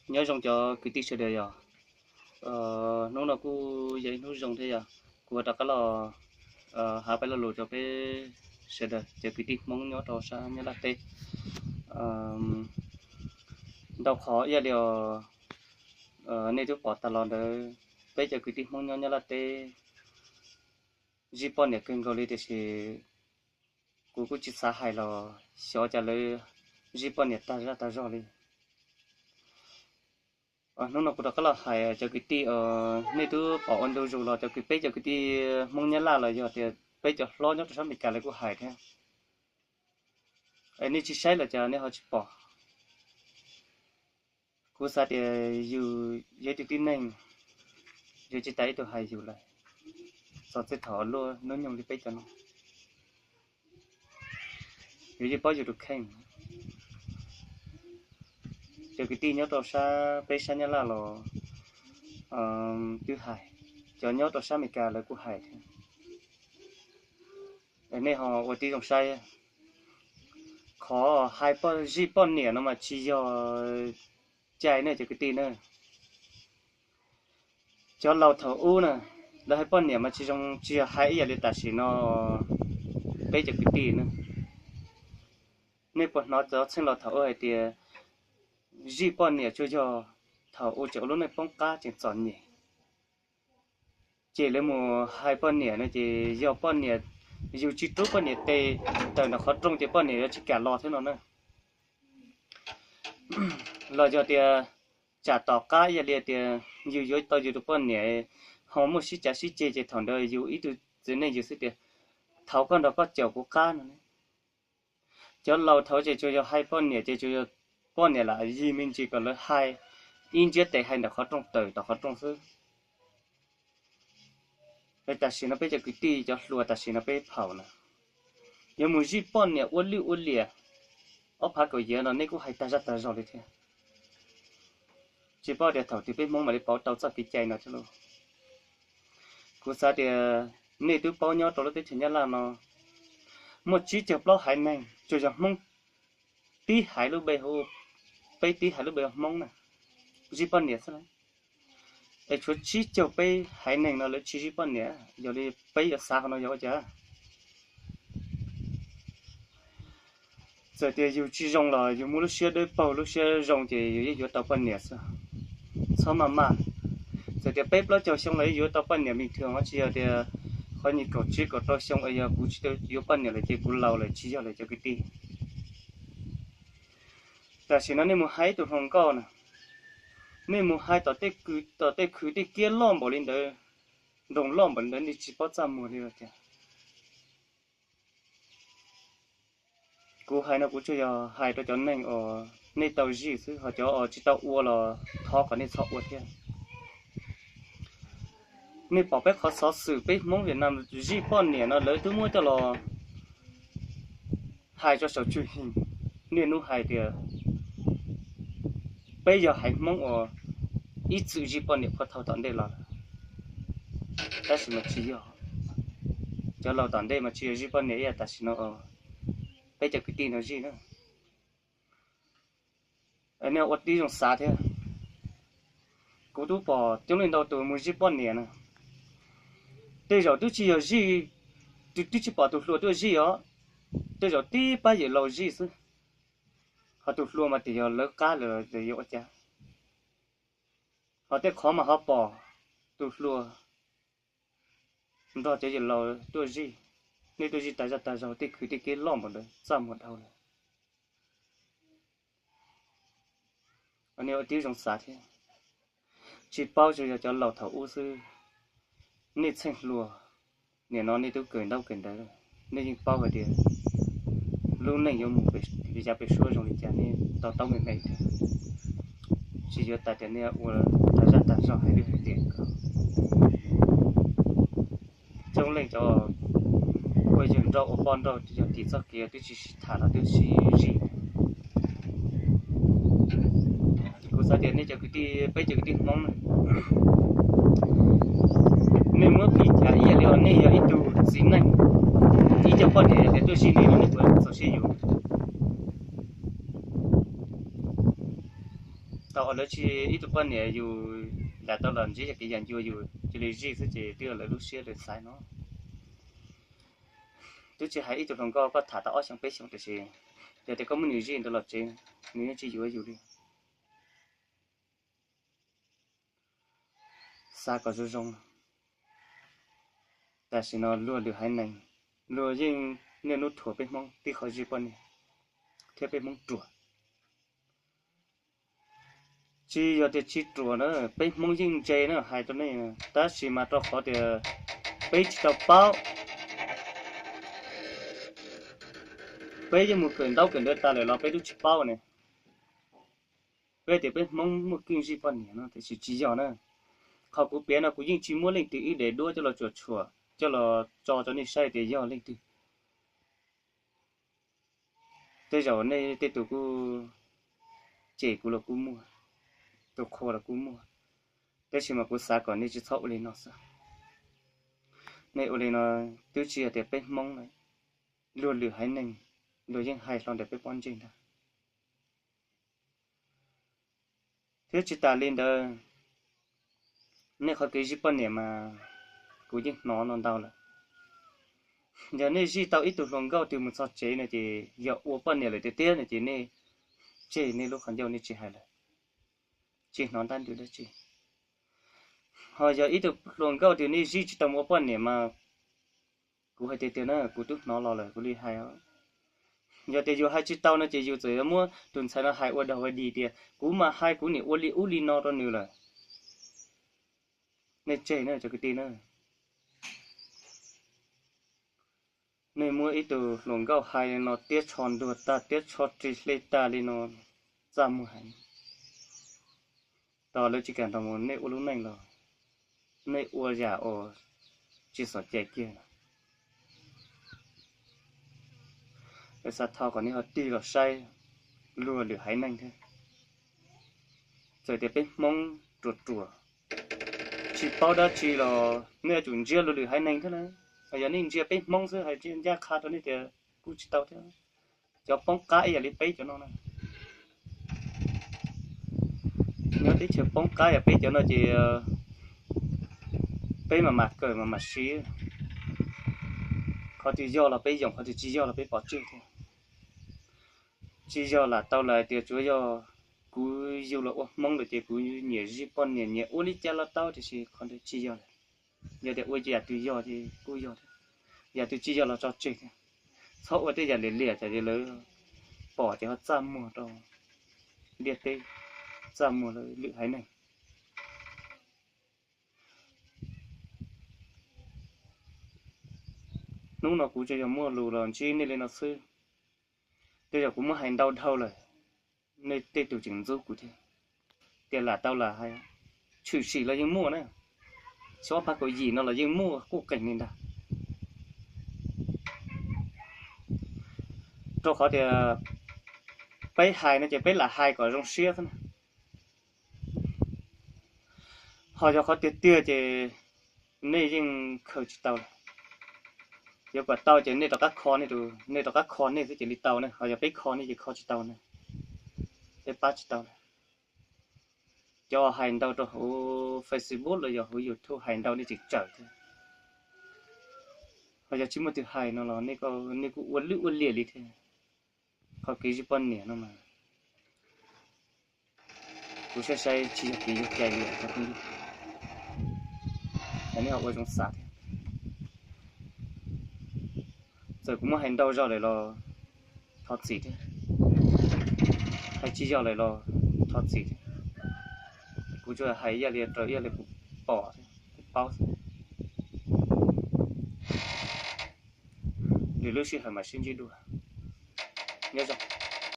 Nyob zoo cov kwv tij sawv daws yog, hnub no kuj yog ib hnub zoo thiab yog kuv ua rov qab los hais peb lo lus rau peb sawv daws cov kwv tij Hmoob nyob rau sab Nyab Laj teb. Ntau qhov ib yam li nej twb pom tag los ntawd, peb cov kwv tij Hmoob nyob Nyab Laj teb zij poj niam kawg nkaus li, tiam sis kuv kuj tsis xav hais los xyov cas lawv zij poj niam tag zaj tag zog li. Hnub no kuv rov qab los hais cov kwv tij, nej twb pom ua ntu zus los cov kwv, peb cov kwv tij Hmoob Nyab Laj los yog tias peb cov hlob nyob rau sab Amelikas lawv kuj hais thiab. Nej tsis saib los cas nej ho tsis pom. Kuv xav tias yus yog ib tug tib neeg, yuav tsis tas ib tug hais yus lawm, txog txij thaum luaj hnub nyoog li peb cov no, yuav yeej paub yus tus kheej. Cov kwv tij nyob rau sab peb sab Nyab Laj los twb hais, cov nyob rau sab Amelikas lawv kuj hais thiab. Nej ho ua tib zoo saib, qhov hais zij poj niam no mas tsis yog cai ne cov kwv tij na. Cov laus thaum ub na, lawv hais poj niam mas tsis zoo, tsis yog hais ib yam li tam sim no peb cov kwv tij na. Nej puas hnov cov txheej laus thaum ub hais tias zij poj niam tsuas yog thaum ub tseem ua lub neej poob qab tseem txom nyem, ces lawv mus hais poj niam no ces yog poj niam, yus tsis rub poj niam tes tawm nram qhov rooj ces poj niam yuav tsis kam los thiab no na. Los yog tias tsam tom qab ib yam li tias yus yuav tau yus tus poj niam ho muaj sib cav sib ceg ces thaum ntawd yus ib tug txiv neej yus xwb tias, thov koj nrog koj caum kuv qab no. Cov laus thaum ces tsuas yog hais poj niam ces tsuas yog poj niam lam yig me ntsis kom lawv hais, ib ntsiab tes hais nram qhov rooj tawm tom qhov rooj xwb. Tam sim no peb cov kwv tij cov hluas tam sim no peb phaum na, yuav mus zij poj niam ua lwj ua liam, ob phav kaum yim no nej kuj hais tag zaj tag zog li thiab. Tsis paub tias thaum twg peb Hmoob mam li pauv tau txoj kev cai no thiab lauj. Kuv xav tias nej twb paub nyob rau lub teb chaws Nyab Laj no muaj tsib caug plaub haiv neeg tsuas yog Hmoob tib haiv lub npe hu, peb tib haiv lub npe hu Hmoob na, zij poj niam xwb. Es tshuav tsib caug peb haiv neeg no lawv tsis zij poj niam, yog li peb yuav xav qhov no yog ua cas? Txawm tias yus tsis zoo los yus muaj lub siab dawb paug lub siab zoo ces yus yeej yuav tau poj niam xwb. Txhob maj maj. Txawm tias peb plaub caug xyoo los yeej yuav tau poj niam me ntsis, tsis yog tias qhov nyuag kaum tsib kaum rau xyoo es yog kuv tsis tau yuav poj niam lawm ces kuv laus lawm, tsis yog lawm cov kwv tij. Tam sim no nej mus hais ib tug hluas nkauj na, nej mus hais tom tej khw tej kiab loj npaum li ntawd, nroog loj npaum li ntawd nej tsis paub txaj muag li los cas? Kuv hais no kuv tsuas yog hais rau cov neeg uas nej tau zij xwb, ho cov uas tsis tau ua los thov kom nej txhob ua thiab. Nej pom peb qhov xov xwm peb Hmoob Vietnam zij poj niam no lawv twb muab coj los hais rau saum tswv him, niaj hnub hais tias peb yog haiv Hmoob uas ib txwm zij poj niam pov thawj tom ntej los lawm. Tab sis mas tsis yog, cov laus tom ntej mas tsis yog zij poj niam ib yam tam sim no peb cov kwv tij no zij na. Nej ua tib zoo xav thiab. Kuv twb pom coob leej ntau tus mus zij poj niam na, tej zaum twb tsis yog zij, twb tsis pom tus hluas tuaj zij os, tej zaum tib pab yawm laus zij xwb. Ho tus hluas mas tias yog lawv qab lawm yuav ua cas? Ho tej qhov mas ho pom tus hluas nrog cov yawm laus tuaj zij, nej tuaj zij tas zaj tas zog tej khw tej kiab loj npaum ntawd txaj muag dhau lawm. Nej ua tib zoo xav thiab. Tsis paub tsuas yog cov laus thaum ub xwb, nej txheej hluas nim no nej twb kawm ntaub kawm ntawv, nej yeej paub hais tias lub neej yuav mus yav pem suab zoo li cas nej to taub me me thiab. Tsis yuav tas tias nej ua tas zaj tas zog hais lwj hais liam ko. Coob leej cov ua yawg nrauj ua poj nrauj yog tim txoj kev twb tsis sib tham los twb sib zij. Kuv xav tias nej cov kwv tij, peb cov kwv tij Hmoob na, nej muab piv cas ib yam li nej yog ib tug txiv neej, ib co poj niam tias tuaj zij nej los nej puas txaus siab yuav? Tau lawv tsis ib tug poj niam yus lam tau los ntsib yog kev yam ncua yus cia li zij xwb ces twb yog lawv lub siab lawv xaiv no. Twb tsis hais ib tug hluas nkauj koj tham tau ob xyoo peb xyoo tiam sis yog tias koj muab nws zij ntawd los tsev, nws yeej tsis yuav yus li. Xav kom zoo zoo, tam sim no luag lwm haiv neeg, luag yeej niaj hnub thuam peb Hmoob tib qho zij poj niam thiab peb Hmoob ruam. Tsis yog tias tsis ruam na, peb Hmoob yeej ntse na hais rau nej, tab sis mas rau qhov tias peb tsis tau paub. Peb yeej mus kawm ntaub kawm ntawv tas lawm los peb twb tsis paub ne. Peb tias peb Hmoob muaj keej zij poj niam no tiam sis tsis yog na. Qhov kuv piav no kuv yeej tsis muab leej twg ib daim duab coj los tsuam tshuam coj los tso rau nej saib tias yog leej twg. Tej zaum nej tej tus kuj cem kuv los kuj muaj, tus qhua los kuj muaj, tab sis mas kuv xav kom nej tsis txhob ua li no xwb. Nej ua li no twb tsis yog tias peb Hmoob lawm, luag lwm haiv neeg luag yeej hais hlo ntawm peb pob ntseg ntag. Thiab tsis tas li ntawd, nej qhov kev zij poj niam mas kuv yeej hnov no ntau lawm. Yog nej zij tau ib tug hluas nkauj twg mus txog tsev no ces yog ua poj niam lawm tiag tiag no ces nej tseg nej lub qhov ncauj nej tsis hais lawm, tsis hnov ntab ntws dab tsi. Ho yog ib tug hluas nkauj twg nej zij tsis tau mus ua poj niam mas kuv hais tiag tiag na, kuv twb hnov los lawm kuv li hais os. Yog tias yus hais tsis tau no ces yus txawm yuav muab tus ntxhais no hais ua dog ua dig tias kuv mas hais kuv niam ua li ub li no rau nws lawm. Nej tseg na cov kwv tij na. Nej muab ib tug hluas nkauj hais li no tiab tsho ntuag tag tiab tsho ris hle tag li no, txaj muag heev. Tos lawv tsis kam nrog mus nej ua lub neej los nej ua yam uas tsis xom cai kiag. Lawv xav thov kom nej ho tig los saib luag lwm haiv neeg thiab. Txawm tias peb Hmoob ruam ruam, tsis paub dab tsi los nej yuav tsum ntsia luag lwm haiv neeg thiab na. Yog nej ntsia peb Hmoob xwb hais ncaj qha rau nej tias kuj tsis tau thiab. Cov poob qab ib yam li peb cov no na. Nyob teb chaws poob qab yam peb cov no ces peb mam mam kawm mam mam siv. Qhov twg yog los peb yoom, qhov twg tsis yog los peb pov tseg thiab. Tsis yog lam tau lawm hais tias tsuav yog kuv yug los ua Hmoob lawm ces kuv nyiam zij poj niam nyiam ua li cas los tau, tiam sis qhov ntawd tsis yog lawm. Yog tias ua yam twg yog ces kuj yog thiab, yam twg tsis yog los tso tseg thiab. Txhob ua tej yam liam liam tsam ces lawv pom ces ho txaj muag rau ntiaj teb, txaj muag lawv lwm haiv neeg. Hnub no kuv tsuas yog muaj lus los ntsib nej li no xwb. Tej zaum kuv muab hais ntau dhau lawm, nej tej tus tseem ntxub kuv thiab. Tias lam tau lam hais, tshwm sim los yeej muaj na, xyoo ob phav kaum yim no los yeej muaj quj qeeg li ntag. Rau qhov tias peb hais no ces peb lam hais kom zoo siab xwb na. Ho yog qhov tiag tiag ces nej yeej khaws tsis tau lawm. Yuav kom tau ces nej rov qab kho nej, nej rov qab kho nej xwb ces li tau na, ho yog peb kho nej ces kho tsis tau na, peb pab tsis tau lawm. Cov hais ntau rau hauv Facebook los yog hauv YouTube hais ntau nej tseem tsawm thiab. Ho yog tsis muaj twg hais no los nej kuj ua lwj ua liam li thiab. Qhov kev zij poj niam no mas kuv saib saib tsis yog kev yuag cai li os cov phooj ywg. Nej ho ua zoo xav thiab. Txawm kuv muab hais ntau zog lawm los thov txim thiab, hais tsis yog lawm los thov txim thiab. Kuv tsuas hais ib yam li raws ib yam li kuv pom thiab kuv paub xwb. Lwm lub sij hawm mam sib ntsib dua. Nyob zoo.